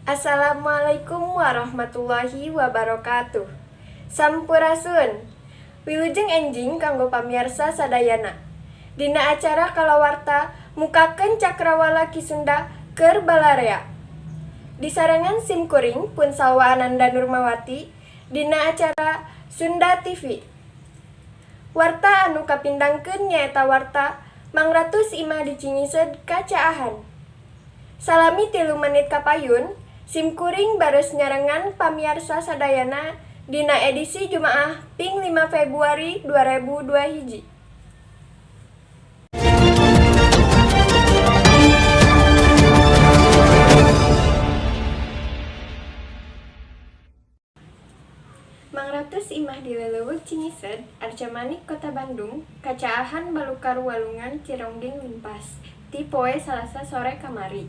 Assalamualaikum warahmatullahi wabarakatuh. Sampurasun. Wilujeng enjing kanggo pamiarsa sadayana. Dina acara Kalawarta mukakeun cakrawala Ki Sunda keur balarea. Disarengan sim kuring pun Salwa Ananda Nurmawati dina acara Sunda TV. Warta anu kapindangkeun nyaeta warta mangratus imah di Cingised kacaahan. Salami 3 menit kapayun, sim kuring baros nyarengan pamiarsa sadayana dina edisi Jumaah ping 5 Februari 2002 hiji. Mangratus imah di Leleuweung Cingised, Arcamanik, Kota Bandung, kacaahan balukar walungan Cironggeng limpas, ti poe Salasa sore kamari.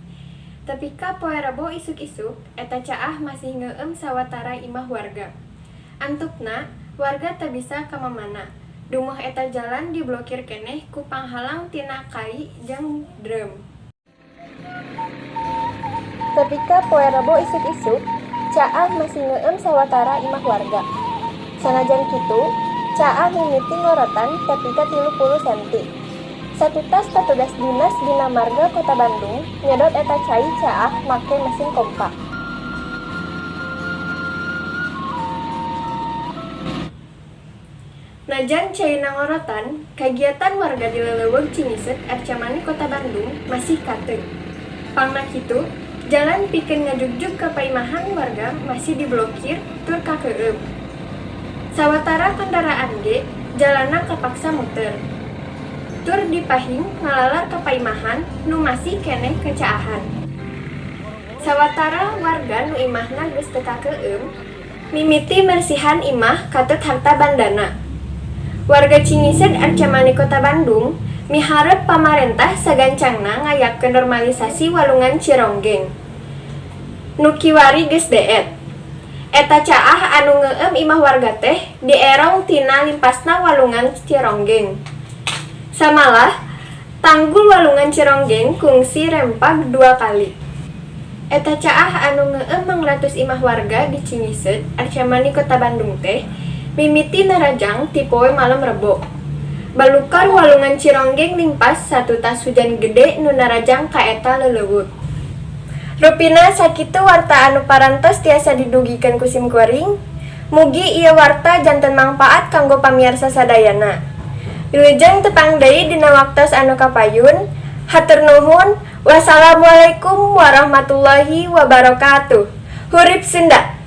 Tepi ka poe Rebo isuk-isuk, eta caah masih ngeueum sawatara imah warga. Antupna, warga teu bisa ka mamana, dumoh eta jalan diblokir keneh ku panghalang tina kai jeung drum. Tepi ka poe Rebo isuk-isuk, caah masih ngeueum sawatara imah warga. Sanajan kitu, caah mimiti ngorotan tepi ka 30 senti. Satutas patugas Dinas Bina Marga Kota Bandung nyedot eta cai caah make mesin kompa. Najan caina ngorotan, kagiatan warga di Leleuweung Cingised, Arcamanik, Kota Bandung masih kateuh. Pangna kitu, jalan pikeun ngajugjug ka paimahan warga masih diblokir tur kakeueum. Sawatara kandaraan ge jalanna kapaksa muter. Tur dipahing ngalalar ka paimahan nu masih keneh kacaahan. Sawatara warga nu imahna geus teu kakeueum, mimiti mersihan imah katut harta bandana. Warga Cingised, Arcamanik, Kota Bandung miharep pamarentah sagancangna ngayakeun normalisasi Walungan Cironggeng nu kiwari geus deet. Eta caah anu ngeueum imah warga teh dierong tina limpasna Walungan Cironggeng. Samalah, tanggul Walungan Cironggeng kungsi rempag dua kali. Eta caah anu ngeueum mangratus imah warga di Cingised, Arcamanik, Kota Bandung teh mimiti narajang ti poe malem Rebo. Balukar Walungan Cironggeng limpas satutas hujan gede nu narajang ka eta leleuweung. Rupina sakitu warta anu parantos tiasa didugikeun ku sim kuring. Mugi ieu warta janten mangpaat kanggo pamiarsa sadayana. Wilujeng tepang deui dina waktos anu kapayun. Hatur nuhun. Wassalamualaikum warahmatullahi wabarakatuh. Hurip Sunda.